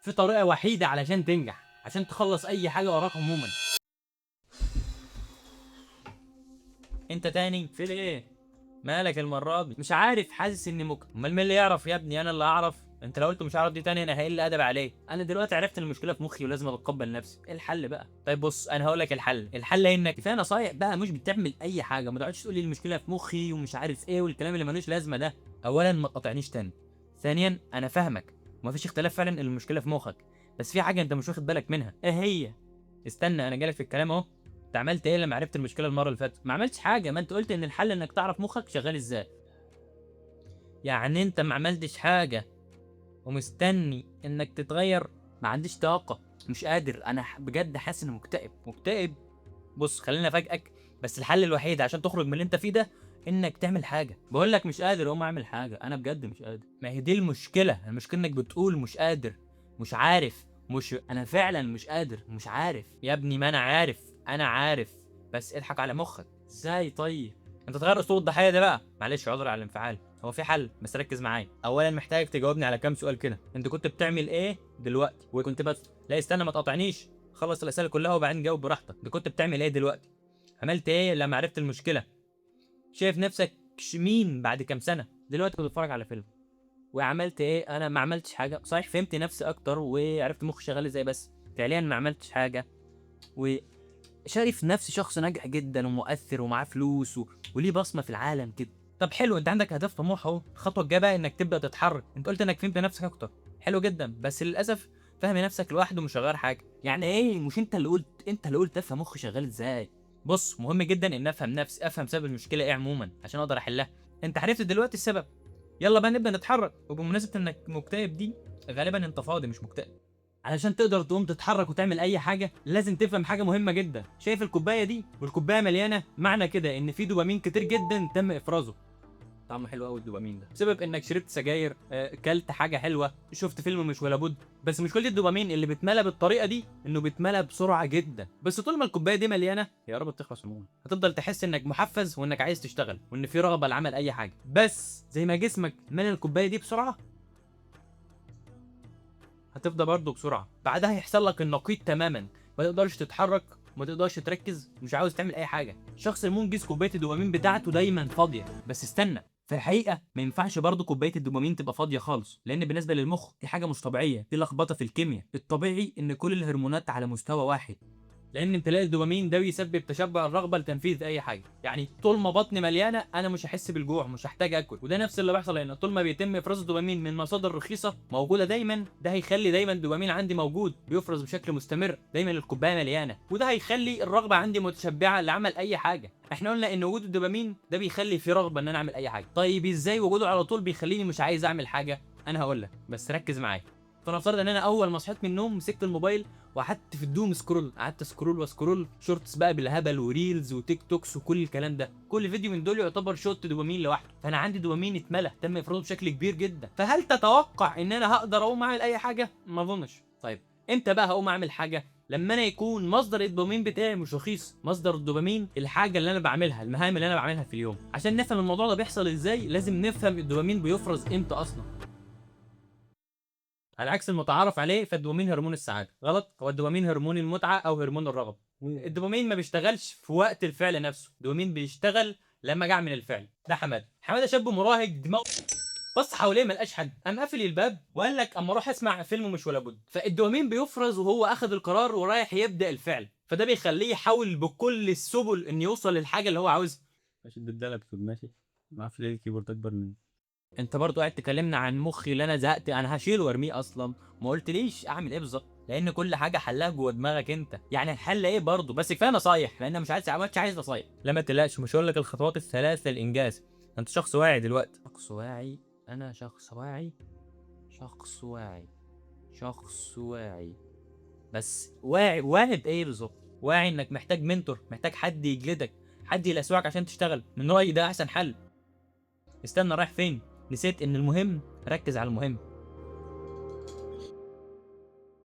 في طريقه وحيده علشان تنجح، عشان تخلص اي حاجة وراك عموما. انت تاني في ايه؟ مالك المرة دي؟ مش عارف، حاسس اني ممكن. امال مين اللي يعرف يا ابني؟ انا اللي اعرف. انت لو قلت مش عارف دي تاني انا هقل ادب عليه. انا دلوقتي عرفت ان المشكلة في مخي ولازم اتقبل نفسي. ايه الحل بقى؟ طيب بص، انا هقول لك الحل. الحل انك كفاية نصايح بقى، مش بتعمل اي حاجة. ما تقعدش تقول لي المشكلة في مخي ومش عارف ايه والكلام اللي ملوش لازمه ده. اولا ما تقاطعنيش تاني. ثانيا انا فاهمك ومفيش اختلاف فعلا ان المشكلة في مخك، بس في حاجة انت مش واخد بالك منها. ايه هي؟ استنى انا جالك في الكلام اهو. انت عملت ايه لما عرفت المشكلة المرة اللي فاتت؟ ما عملتش حاجة. ما انت قلت ان الحل انك تعرف مخك شغال ازاي. يعني انت ما عملتش حاجة ومستني انك تتغير؟ ما عنديش طاقة، مش قادر، انا بجد حاسس اني مكتئب. مكتئب؟ بص خلينا افاجئك، بس الحل الوحيد عشان تخرج من اللي انت فيه ده انك تعمل حاجة. بقول لك مش قادر اقوم اعمل حاجة، انا بجد مش قادر. ما هي دي المشكلة، المشكلة انك بتقول مش قادر، مش عارف، مش انا فعلا مش قادر، مش عارف. يا ابني ما انا عارف، انا عارف، بس اضحك على مخك. ازاي طيب؟ انت تغير اسلوب الضحية ده بقى. معلش عذر على الانفعال، هو في حل بس ركز معايا. اولا محتاجك تجاوبني على كام سؤال كده. انت كنت بتعمل ايه دلوقتي؟ وكنت بس لا استنى ما تقاطعنيش، خلص الاسئلة كلها وبعدين جاوب براحتك. انت كنت بتعمل ايه دلوقتي؟ عملت ايه لما عرفت المشكلة؟ شايف نفسك مين بعد كام سنة؟ دلوقتي كنت بتفرج على فيلم. وعملت ايه؟ انا ما عملتش حاجة. صحيح فهمت نفسي اكتر وعرفت مخي شغال ازاي، بس فعليا ما عملتش حاجة. وشايف نفسي شخص ناجح جدا ومؤثر ومعاه فلوس وليه بصمة في العالم كده. طب حلو، انت عندك اهداف طموح اهو. الخطوة الجاية بقى انك تبدا تتحرك. انت قلت انك فهمت نفسك اكتر، حلو جدا، بس للاسف فهم نفسك لوحده مش هيغير حاجة. يعني ايه؟ مش انت اللي قلت، انت اللي قلت افهم مخي شغال ازاي. بص مهم جدا ان افهم نفسي، افهم سبب المشكلة ايه عموما عشان اقدر احلها. انت عرفت دلوقتي السبب، يلا بقى نبدا نتحرك. وبمناسبة انك مكتئب دي، غالبا انت فاضي مش مكتئب. علشان تقدر تقوم تتحرك وتعمل اي حاجة لازم تفهم حاجة مهمة جدا. شايف الكوباية دي؟ والكوبايه مليانة، معنى كده ان في دوبامين كتير جدا تم افرازه. طعمه حلو قوي الدوبامين ده، بسبب انك شربت سجاير، كلت حاجة حلوة، شفت فيلم مش ولا بد. بس مشكلة الدوبامين اللي بيتملى بالطريقة دي انه بيتملى بسرعة جدا. بس طول ما الكوباية دي مليانة، يا رب تخلص عموما، هتفضل تحس انك محفز وانك عايز تشتغل وان في رغبة لعمل اي حاجة. بس زي ما جسمك ملى الكوباية دي بسرعة، هتفضى برضه بسرعة. بعدها هيحصل لك النقيض تماما، ما تقدرش تتحرك، ما تقدرش تركز، مش عاوز تعمل اي حاجة. الشخص المنجز كوباية الدوبامين بتاعته دايما فاضية. بس استنى، في الحقيقة ما ينفعش برضه كوباية الدوبامين تبقى فاضية خالص، لان بالنسبة للمخ دي حاجة مش طبيعية، دي لخبطة في الكيمياء. الطبيعي ان كل الهرمونات على مستوى واحد، لان امتلاء الدوبامين ده بيسبب تشبع الرغبة لتنفيذ اي حاجة. يعني طول ما بطني مليانة انا مش هحس بالجوع، مش هحتاج اكل. وده نفس اللي بيحصل هنا، طول ما بيتم افراز الدوبامين من مصادر رخيصة موجودة دايما، ده هيخلي دايما الدوبامين عندي موجود، بيفرز بشكل مستمر، دايما الكوباية مليانة، وده هيخلي الرغبة عندي متشبعه لعمل اي حاجة. احنا قلنا ان وجود الدوبامين ده بيخلي في رغبة ان انا اعمل اي حاجة. طيب ازاي وجوده على طول بيخليني مش عايز اعمل حاجة؟ انا هقول لك، بس ركز معايا. فنفترض ان انا اول ما صحيت من النوم مسكت الموبايل وقعدت في ال doom scroll، قعدت scroll و scroll، shorts بقى بالهبل و reels و TikToks وكل الكلام ده. كل فيديو من دول يعتبر shot دوبامين لوحده، فانا عندي دوبامين اتملى، تم افرازه بشكل كبير جدا. فهل تتوقع ان انا هقدر اقوم اعمل اي حاجة؟ ما اظنش. طيب امتى بقى هقوم اعمل حاجة؟ لما انا يكون مصدر الدوبامين بتاعي مش رخيص، مصدر الدوبامين الحاجة اللي انا بعملها، المهام اللي انا بعملها في اليوم. عشان نفهم الموضوع ده بيحصل ازاي لازم نفهم الدوبامين بيفرز امتى اصلا. على عكس المتعارف عليه فالدوبامين هرمون السعادة، غلط. هو الدوبامين هرمون المتعة او هرمون الرغبة. الدوبامين ما بيشتغلش في وقت الفعل نفسه، الدوبامين بيشتغل لما اجي اعمل الفعل ده. حمادة شاب مراهق دماغه بص حواليه ما لقاش حد، قام قافل الباب وقال لك اما اروح اسمع فيلم مش ولا بد. فالدوبامين بيفرز وهو اخذ القرار ورايح يبدا الفعل، فده بيخليه يحاول بكل السبل ان يوصل للحاجة اللي هو عاوزها. ماشي ده لابتوب، ماشي، ما اعرفش ليه ال keyboard اكبر مني. انت برضو قاعد تكلمنا عن مخي اللي انا زهقت، انا هشيله وارميه اصلا. ما قلتليش اعمل ايه بالظبط، لان كل حاجة حلها جوه دماغك انت. يعني الحل ايه برضو؟ بس كفاية نصايح، لان مش عايز، مش عايز نصايح. لا ما تقلقش، مش هقول لك الخطوات الثلاثة للانجاز. انت شخص واعي دلوقتي. شخص واعي؟ انا شخص واعي؟ شخص واعي، شخص واعي، بس واعي، واعي بايه بالظبط؟ واعي انك محتاج منتور، محتاج حد يجلدك، حد يلسوعك عشان تشتغل. من رايي ده احسن حل. استنى، رايح فين؟ نسيت ان المهم ركز على المهم.